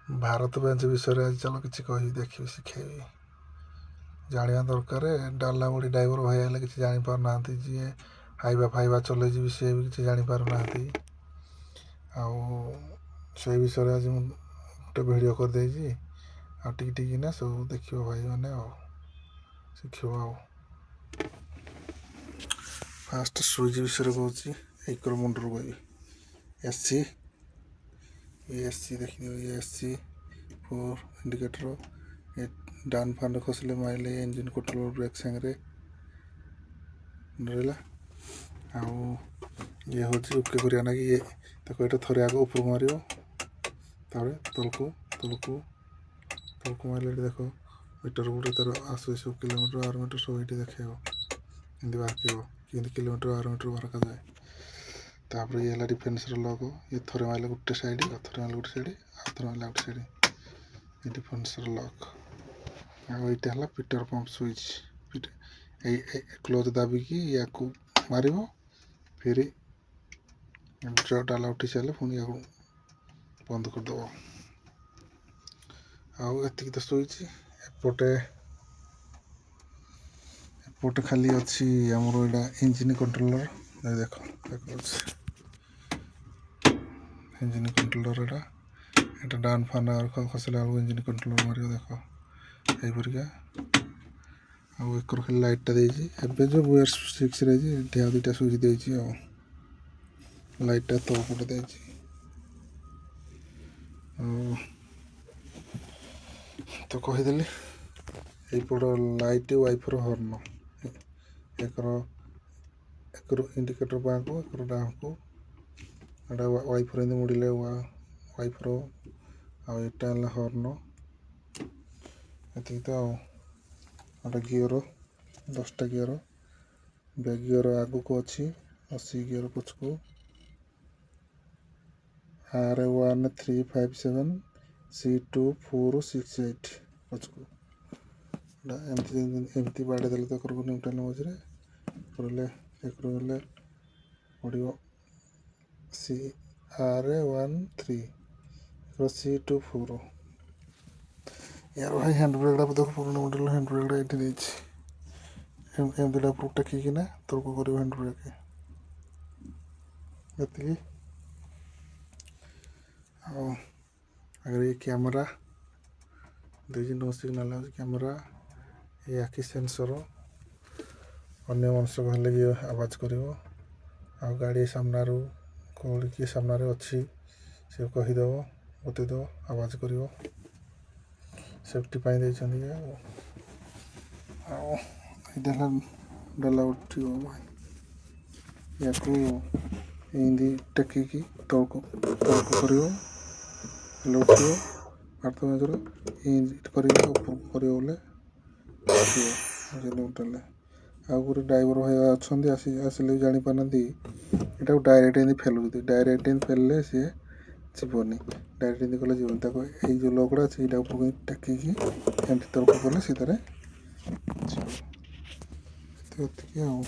Bharat Benz ବିଷୟରେ ଆଜି ଚାଲ କିଛି କହିବି, ଦେଖିବି, ଶିଖେଇବି। ଜାଣିବା ଦରକାର। ଡାଲା ବଡ଼ି ଡ୍ରାଇଭର ଭାଇ ହେଲେ କିଛି ଜାଣିପାରୁନାହାନ୍ତି। ଯିଏ ହାଇବା ଫାଇବା ଚଲେଇଯିବି, ସିଏ ବି କିଛି ଜାଣିପାରୁନାହାନ୍ତି। ଆଉ ସେଇ ବିଷୟରେ ଆଜି ମୁଁ ଗୋଟେ ଭିଡ଼ିଓ କରିଦେଇଛି। ଆଉ ଟିକେ ଟିକିନା ସବୁ ଦେଖିବ ଭାଇମାନେ, ଆଉ ଶିଖିବ। ଆଉ ଫାଷ୍ଟ ସୁଇଚ୍ ବିଷୟରେ କହୁଛି। ଏଇ ମୁଣ୍ଡରୁ କହିବି। ଏସି, ଏସି ଦେଖିଦିଅ। ଏସି ଫୋର୍ ଇଣ୍ଡିକେଟର, ଏ ଡାଉନ୍ ଫାନ୍ ଖସିଲେ ମାରିଲେ ଇଞ୍ଜିନ୍ କଣ୍ଟ୍ରୋଲ ବ୍ରେକ୍ ସାଙ୍ଗରେ ରହିଲା। ଆଉ ଇଏ ହେଉଛି ଓକେ କରିବା ନାଗି। ଇଏ ତାକୁ ଏଇଟା ଥରେ ଆଗ ଉପରକୁ ମାରିବ, ତାପରେ ତଳକୁ, ତଳକୁ, ତଳକୁ ମାରିଲେ ଏଠି ଦେଖ, ମିଟର ଗୋଟେ ତାର ଆସୁଛି। ସବୁ କିଲୋମିଟର, ଆର ମିଟର ସବୁ ଏଇଠି ଦେଖେଇବ। ଏମିତି ବାହାରିବ, କେମିତି କିଲୋମିଟର, ଆର ମିଟର ବାହାର ଯାଏ। ତାପରେ ଇଏ ହେଲା ଡିଫରେନ୍ସିଆଲ ଲକ୍। ଇଏ ଥରେ ମାରିଲେ ଗୋଟେ ସାଇଡ଼, ଆଉ ଥରେ ମାରିଲେ ଗୋଟେ ସାଇଡ଼, ଆଉ ଥରେ ମାରିଲେ ଗୋଟେ ସାଇଡ଼। ଏ ଡିଫରେନ୍ସିଆଲ ଲକ୍। ଆଉ ଏଇଟା ହେଲା ପିଟର ପମ୍ପ ସୁଇଚ୍। ଏଇ କ୍ଲୋଜ୍ ଦାବିକି ୟାକୁ ମାରିବ। ଫେରି ଡାଲା ଉଠି ସାରିଲେ ପୁଣି ୟାକୁ ବନ୍ଦ କରିଦେବ। ଆଉ ଏତିକି ତ ସୁଇଚ୍। ଏପଟେ ଏପଟେ ଖାଲି ଅଛି ଆମର ଏଇଟା ଇଞ୍ଜିନ୍ କଣ୍ଟ୍ରୋଲର। ଦେଖ, ଦେଖାଉଛି ଇଞ୍ଜିନ୍ କଣ୍ଟ୍ରୋଲର ଏଇଟା। ଏଇଟା ଡାଉନ୍ ଫାନ୍ ଖସିଲା ବେଳକୁ ଇଞ୍ଜିନ୍ କଣ୍ଟ୍ରୋଲର ମାରିବ, ଦେଖ ଏଇପରିକା। ଆଉ ଏକର ଖାଲି ଲାଇଟ୍ଟା ଦେଇଛି। ଏବେ ଯେଉଁ BS6 ହେଇଛି, ଏଠି ଆଉ ଦୁଇଟା ସୁଇଚ୍ ଦେଇଛି, ଆଉ ଲାଇଟ୍ଟା ତଳ ପଟେ ଦେଇଛି। ଆଉ ତ କହିଦେଲି। ଏଇପଟ ଲାଇଟ୍, ୱାଇପର, ହର୍ନ। ଏକର ଏକରୁ ଇଣ୍ଡିକେଟର ବାଁକୁ, ଏକର ଡାହାଣକୁ। ଏଇଟା ୱାଇପର, ଏମିତି ମୁଡ଼ିଲେ ୱାଇପର। ଆଉ ଏଇଟା ହେଲା ହର୍ନ। ଏତିକି ତ। ଆଉ ଗୋଟେ ଗିଅର, 10ଟା ଗିଅର। ବ୍ୟାକ୍ ଗିଅର ଆଗକୁ ଅଛି, 80 ଗିଅର ପଛକୁ। R 1357, C 2468 ପଛକୁ। ଏଇଟା ଏମିତି ଏମିତି ବାଡ଼େଇ ଦେଲେ ତ ଏକରକୁ ନ୍ୟୁଟ୍ରାଲ ମଝିରେ କରିଲେ, ଏକରୁ ହେଲେ ପଡ଼ିବ ସି ଆର୍ 13, ସି 24। ୟାର ଭାଇ ହ୍ୟାଣ୍ଡ ବ୍ରେକ୍ଟା ଦେଖ, ପୁରୁଣା ମଡ଼େଲ ହ୍ୟାଣ୍ଡ ବ୍ରେକ୍ଟା ଏଇଠି ଦେଇଛି। ଏମିତିଟା ଉପରକୁ ଟେକିକିନା ତଳକୁ କରିବ ହ୍ୟାଣ୍ଡ ବ୍ରେକ୍। ଏତିକି। ଆଉ ଆଗରେ ଇଏ କ୍ୟାମେରା ଦେଇଛି, ନୋ ସିଗ୍ନାଲ ହେଉଛି କ୍ୟାମେରା। ଏ ଆଖି ସେନ୍ସର, ଅନ୍ୟ ମନସ୍କ ହେଲେ ଇଏ ଆବାଜ କରିବ। ଆଉ ଗାଡ଼ି ସାମ୍ନାରୁ କେଉଁଠି କିଏ ସାମ୍ନାରେ ଅଛି, ସେ କହିଦେବ, ବତେଇଦେବ, ଆବାଜ କରିବ। ସେଫ୍ଟି ପାଇଁ ଦେଇଛନ୍ତି। ଆଉ ଆଉ ଏଇଟା ହେଲା ଡାଲା ଉଠିବ ଭାଇ। ୟାକୁ ଏମିତି ଟେକିକି ତଳକୁ ତଳକୁ କରିବ ହେଲେ ଉଠିବ ଭାରତ ବେଞ୍ଚର। ଏମିତି କରିକି ଉପରକୁ କରିବ ବୋଲେ ଉଠିବ ନ୍ୟୁଟ୍ରାଲରେ। ଆଉ ଗୋଟେ ଡ୍ରାଇଭର ଭାଇ ଅଛନ୍ତି, ଆସିଲେ ବି ଜାଣିପାରୁନାହାନ୍ତି। ଏଟାକୁ ଡାଇରେକ୍ଟ ଏମିତି ଫେଲୁଛନ୍ତି। ଡାଇରେକ୍ଟ ଏମିତି ଫେଲିଲେ ସିଏ ଯିବନି। ଡାଇରେକ୍ଟ ଏମିତି କଲେ ଯିବନି। ତାକୁ ଏଇ ଯେଉଁ ଲକ୍ଟା ଅଛି, ଏଇଟା ଉପରକୁ ଟେକିକି ଏମିତି ତଳକୁ କଲେ ସେ ତାରେ ଯିବ। ଏତିକି ଆଉ।